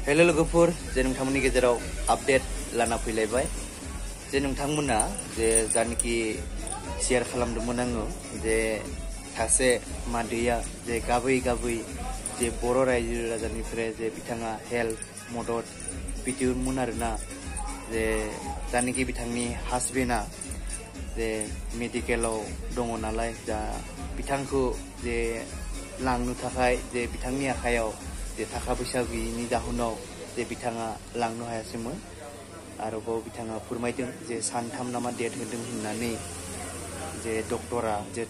Hello लोगोफोर जे नोंथांमोननि गेजेराव आपडेट लाना फैलायबाय जे नोंथांमोना जे जानिखि शेयार खालामदोंमोन आङो जे सासे मादैया जे गाबै जे बर' रायजो राजानिफ्राय जे बिथाङा हेल्प मदद बिदिमोन आरोना जे जानिखि बिथांनि हासबेन्डआ जे मेडिकेलाव दङ नालाय जा बिथांखौ जे लांनो थाखाय जे बिथांनि आखायाव जे थाखा फैसा गैयिनि जाहोनाव जे बिथाङा लांनो हायासैमोन आरोबाव बिथाङा फोरमायदों जे सानथाम नामा डेट होदों होननानै जे डक्टरा जे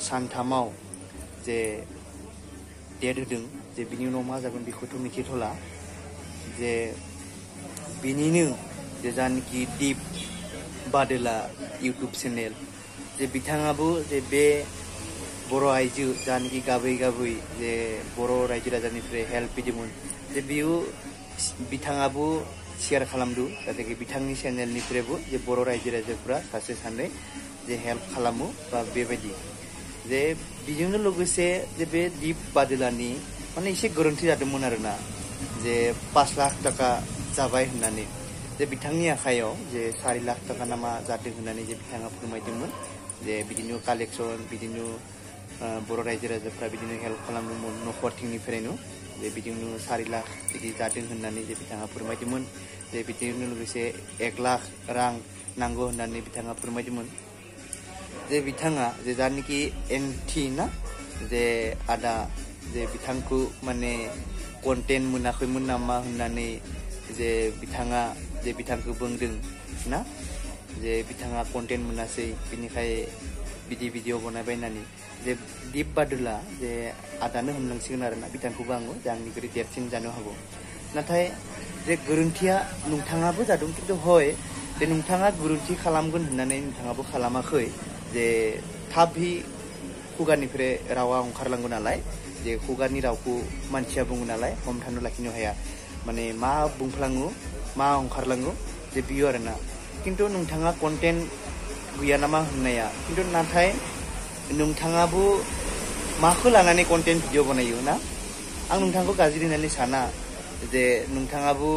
सानथामाव जे डेट होदों जे बिनि उनाव मा जागोन बेखौथ' मिथिथ'ला जे बिनिनो जे जानिखि दिप बादोला इउटुब चेनेल जे बिथाङाबो जे बे बर' आइजो जानिखि गाबै जे बर' रायजो राजानिफ्राय हेल्प बिदोंमोन जे बियो बिथाङाबो शेयार खालामदों जाहाथे बिथांनि चेनेलनिफ्रायबो जे बर' रायजो राजाफ्रा सासे सानै जे हेल्प खालामो बा बेबायदि जे बेजोंनो लोगोसे जे बे दिप बादोलानि माने एसे गोरोन्थि जादोंमोन आरोना जे 5 लाख थाखा जाबाय होननानै जे बिथांनि आखायाव जे 4 लाख थाखा नामा जादों होननानै जे बिथाङा फोरमायदोंमोन जे बिदिनो कालेक्सन बिदिनो बर' रायजो राजाफ्रा बिदिनो हेल्प खालामदोंमोन न'खरथिंनिफ्रायनो जे बिदिनो 4 लाख बिदि जादों होननानै जे बिथाङा फोरमायदोंमोन जे बिदिनो लोगोसे 1 लाख रां नांगौ होननानै बिथाङा फोरमायदोंमोन जे बिथाङा जे जानिखि एनटि ना जे आदा जे बिथांखौ माने कन्टेन्ट मोनाखैमोन नामा होननानै जे बिथाङा जे बिथांखौ बुंदों ना जे बिथाङा कन्टेन्ट मोनासै बिनिखाय बिदि भिडिअ बनायबाय होननानै जे दिप बादोला जे आदानो होननांसिगोन आरोना बिथांखौबो आङो जे आंनिख्रुइ देरसिन जानो हागौ नाथाय जे गोरोन्थिया नोंथाङाबो जादों खिन्थु हय जे नोंथाङा गोरोन्थि खालामगोन होननानै नोंथाङाबो खालामाखै जे थाबहि खुगानिफ्राय रावा ओंखारलाङो नालाय जे खुगानि रावखौ मानसिया बुङो नालाय हमथानो लाखिनो हाया माने मा बुंफ्लाङो मा ओंखारलाङो जे बियो आरोना खिन्थु नोंथाङा कन्टेन्ट गैया नामा होननाया खिन्थु नाथाय नोंथाङाबो माखौ लानानै कन्टेन्ट भिडिअ बनायो ना आं नोंथांखौ गाज्रि होननानै साना जे नोंथाङाबो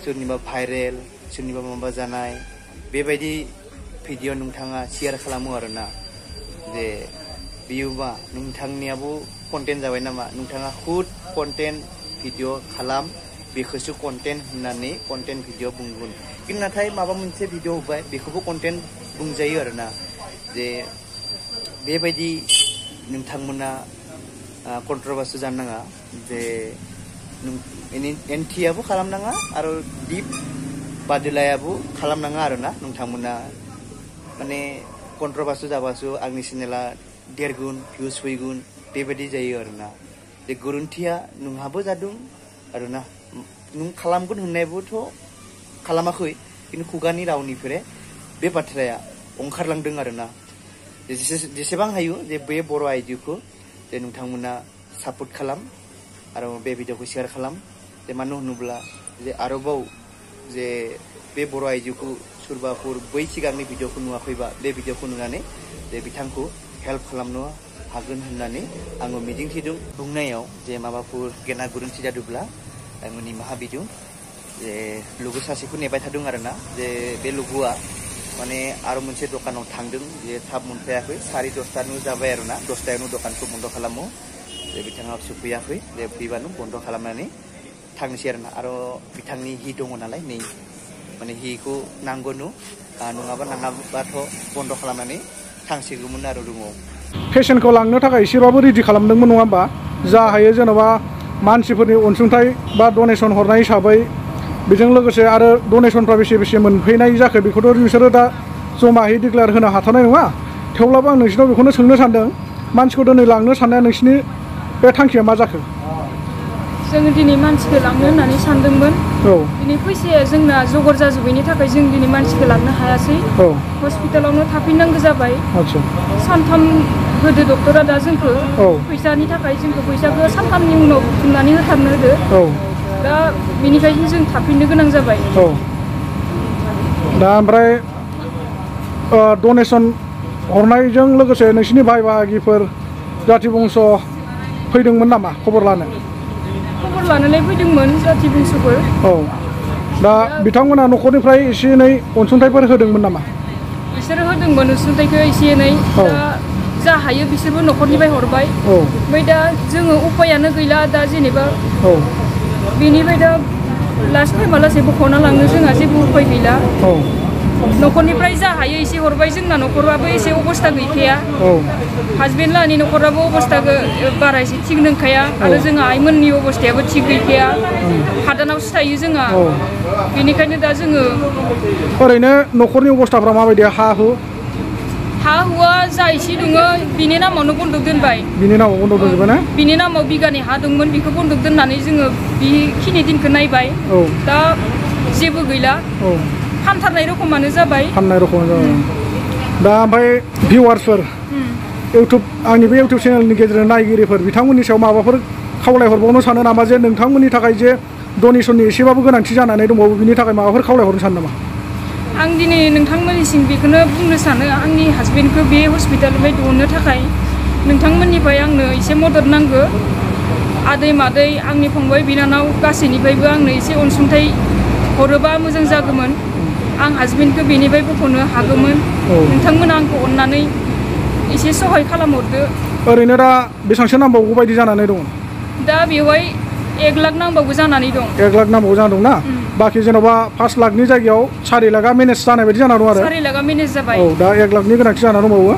सोरनिबा भाइरेल सोरनिबा माबा जानाय बेबायदि भिडिअ नोंथाङा शेयार खालामो आरोना जे बियोबा नोंथांनियाबो कन्टेन्ट जाबाय नामा नोंथाङा खुद कन्टेन्ट भिडिअ खालाम बेखौसो कन्टेन्ट होननानै कन्टेन्ट भिडिअ बुंगोन खिन्थु नाथाय माबा मोनसे भिडिअ होबाय बेखौबो कन्टेन्ट बुंजायो आरोना जे बेबायदि नोंथांमोना कन्ट्रभार्सि जानो नाङा जे एनटिआबो खालामनाङा आरो दिप बादोलायाबो खालामनाङा आरोना नोंथांमोना माने कन्ट्रभार्सि जाबासो आंनि चेनेला देरगुन भिउस फैगोन बेबायदि जायो आरोना जे गोरोन्थिया नोंहाबो जादों आरोना नों खालामगोन होननायबोथ' खालामाखै खिन्थु खुगानि रावनिफ्राय बे बाथ्राया ओंखारलांदों आरोना जेसेबां हायो जे बे बर' आइजोखौ जे नोंथांमोना सापर्ट खालाम आरो बे भिडिअखौ शेयार खालाम जे मानो होनोब्ला जे आरोबाव जे बे बर' आइजोखौ सोरबाफोर बै सिगांनि भिडिअखौ नुवाखैबा बे भिडिअखौ नुनानै जे बिथांखौ हेल्प खालामनो हागोन होननानै आङो मिजिंथिदों बुंनायाव जे माबाफोर गेना गोरोन्थि जादोंब्ला आङो निमाहा बिदों जे लोगो सासेखौ नेबाय थादों आरोना जे बे लोगोआ माने आरो मोनसे दखानाव थांदों जे थाब मोनफैयाखै 10:30 जाबाय आरोना 10टायावनो दखानखौ बन्द खालामो जे बिथाङा सफैयाखै जे फैबानो बन्द खालामनानै थांनोसै आरोना आरो बिथांनि हि दङ नालाय नै माने हिखौ नांगौनो नङाबा नाङाबाथ' बन्द खालामनानै थांसिगौमोन आरो रुमाव पेसेन्टखौ लांनो थाखाय एसेबाबो रेडि खालामदोंमोन नङा होमबा जा हायो जेन'बा मानसिफोरनि अनसुंथाइ बा डनेसन हरनाय हिसाबै बेजों लोगोसे आरो डनेसनफ्रा बेसे मोनफैनाय जाखो बेखौथ' बिसोरो दा जमायै डिक्लेयार होनो हाथावनाय नङा थेवब्लाबो आं नोंसिनाव बेखौनो सोंनो सानदों मानसिखौ दिनै लांनो साननाया नोंसिनि बे थांखिया मा जाखो जों दिनै मानसिखौ लांनो होननानै सानदोंमोन दिनै फैसाया जोंना जगर जाजोबैनि थाखाय जों दिनै मानसिखौ लांनो हायासै हस्पिटालावनो थाफैनांगौ जाबाय सानथाम होदो डक्टरा दा जोंखौ फैसानि थाखाय जोंखौ फैसाखौ सानथामनि उनाव बुथुमनानै होथारनो होदो दा बेनिखायनो जों थाफिननो गोनां जाबाय दा ओमफ्राय डनेसन हरनायजों लोगोसे नोंसिनि भाइ बाहागिफोर जाथि बंस फैदोंमोन नामा खबर लानो खबर लानानै फैदोंमोन जाथि बंस'फोर। औ दा बिथांमोना न'खरनिफ्राय एसे एनै अनसुंथाइफोर होदोंमोन नामा? बिसोर होदोंमोन अनसुंथाइखौ एसे एनै। दा जा हायो बिसोरबो न'खरनिफ्राय हरबाय। ओमफ्राय दा जोङो उपायानो गैला दा जेनेबा बेनिफ्राय दा लास्ट टाइमा लासै बख'ना लांनो जोंहा जेबो उपाय गैला। न'खरनिफ्राय जा हायो एसे हरबाय। जोंना न'खराबो एसे अबस्था गैखाया। हाजबेन्ड लाहानि न'खराबो अबस्था बारा एसे थिग नंखाया आरो जोंहा आइमोननि अबस्थायाबो थिग गैखाया। हादानावसो थायो जोंहा। बेनिखायनो दा जोङो ओरैनो न'खरनि अबस्थाफ्रा माबायदि? हा हुआ जा एसे दङ बिनि नामावनो बन्दक दोनबाय। बिनि नामाव बन्दक दोनजोबबाय ना? बिनि नामाव बिगानै हा दंमोन बेखौ बन्दक दोननानै जोङो बेखिनि दिनखौ नायबाय। दा जेबो गैला। फानथारनाय रखमानो जाबाय। फाननाय रखमानो जाबाय। दा ओमफ्राय भिउवार्सफोर आंनि बे इउटुब चेनेलनि गेजेरजों नायगिरिफोर बिथांमोननि सायाव माबाफोर खावलायहरबावनो सानो नामा जे नोंथांमोननि थाखाय जे डनेसननि एसेबाबो गोनांथि जानानै दंबावो बिनि थाखाय माबाफोर खावलायहरनो सानो नामा? आं दिनै नोंथांमोननिसिम बेखौनो बुंनो सानो आंनि हाजबेन्डखौ बे हस्पिटालनिफ्राय दिहुननो थाखाय नोंथांमोननिफ्राय आंनो एसे मदद नांगौ। आदै मादै आंनि फंबाय बिनानाव गासैनिफ्रायबो आंनो एसे अनसुंथाइ हरोबा मोजां जागौमोन। आं हाजबेन्डखौ बेनिफ्राय बख'नो हागौमोन। नोंथांमोना आंखौ अननानै एसे सहाय खालामहरदो। ओरैनो दा बेसेबांसो नांबावगौ बायदि जानानै दङ? दा बेवहाय 1 लाख नांबावगौ जानानै दं। 1 लाख नांबावगौ जानानै दं ना? बाखि जेन'बा 5 लाखनि जायगायाव 4 लाखा मेनेज जानाय बायदि जाना दं आरो। 4 लाखा मेनेज जाबाय। दा 1 लाखनि गोनांथि जाना दंबावो।